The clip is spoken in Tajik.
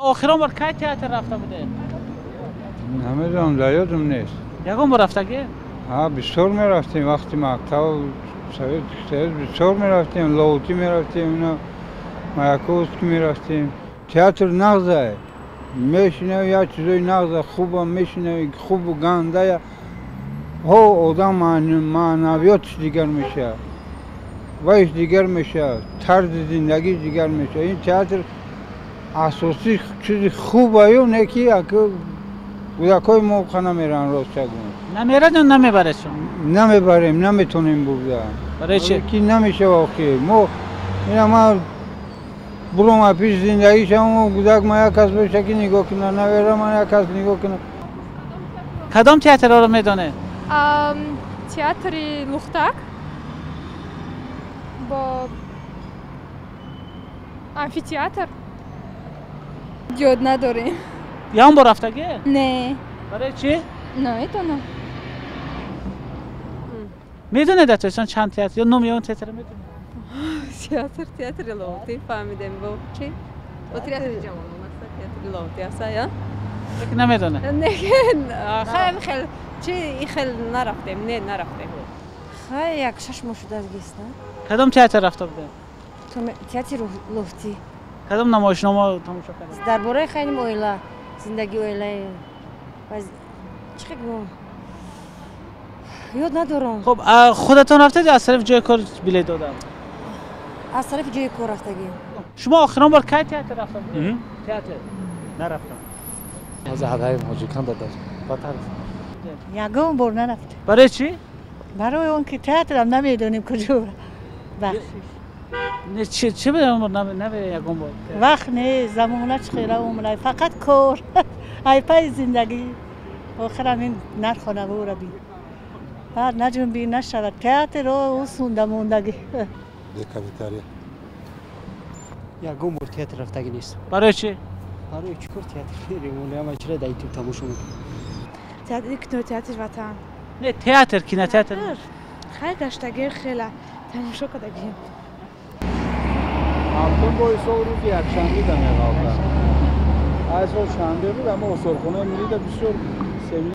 Охирон бор кай театр рафта будед? Намедонам, дар ёдам нест. Ягон бор рафтагӣ? Ҳа, бисёр мерафтем вақти мактаб, Совет Союз бисёр мерафтем, Лоҳутӣ мерафтем, ино Маяковский мерафтем. Театр нағзае. Мешунавӣ як чизои нағза, хуба мешунавӣ, хубу гандая. Ҳо, одам маънавиётш дигар мешавад. Вайш дигар мешавад, тарзи зиндагиш дигар мешавад. Ин театр асосӣ чизи хубаю не ки кӯдакҳои мо намеранд, рост гӯям. Намерад ё намебаред шумо? Намебарем, наметонем бурда. Барои чи? Ки намешава охи. Мо ина ман буром пеш зиндагишам, кӯдак ма як кас боша ки нигоҳ кунад, навера ман як кас нигоҳ кунад. Кадом театрро медонед? Театри Лухтак бо амфитеатр. Ёд надорем. Ягон бор рафтагӣ? Не. Барои чи? Наметонам. Медонед дар Тоҷикистон чанд театр ё номи ягон театрро медонед? Театр, театри Лоҳутӣ фаҳмидем, бо чи? Бо театри ҷавонон аста, театри Лоҳутӣ аста, я? Лекин намедонед. Не, хай хел чи хел нарафтем, не, нарафтем. Хай як 6 моҳ шудааст гист, на? Кадом театр рафта будед? Театри Лоҳутӣ. Кадом намоишнома тамошо кардед? Дар бораи хайним оила, зиндагии оилаи. Чӣ хел гӯям? Ёд надорам. Хуб, худатон рафтед ё аз тарафи ҷои кор билет доданд? Аз тарафи ҷои кор рафтагӣ. Шумо охирон бор кай театр рафта будед? Театр? Нарафтам. Аз ҳадаи муҳоҷиркан додам. Батар. Ягон бор нарафтем. Барои чӣ? Барои он ки театрам намедонем куҷо. Бахшиш. Не, чи намере ягон бор? Вақт не, замона чӣ хела умра, фақат кор. Ай паи зиндагӣ. Охирам ин нархонавора бин. Баъд наҷунбӣ нашавад. Театр ӯ сунда мондагӣ. Бе комментария. Ягон бор театр рафтагӣ нест. Барои чӣ? Барои чӣ кор театр мерем? Ҳама чиро дар ютуб тамошо мекунем. Театр, кинотеатр Ватан. Не, театр, кинотеатр. Хай гаштагӣ хела тамошо кардагӣ. Ҳафтум бо сол рӯзи якшанбе да меғалта. Ай сол шанбе буд, аммо осорхонаи миллида бисёр севини.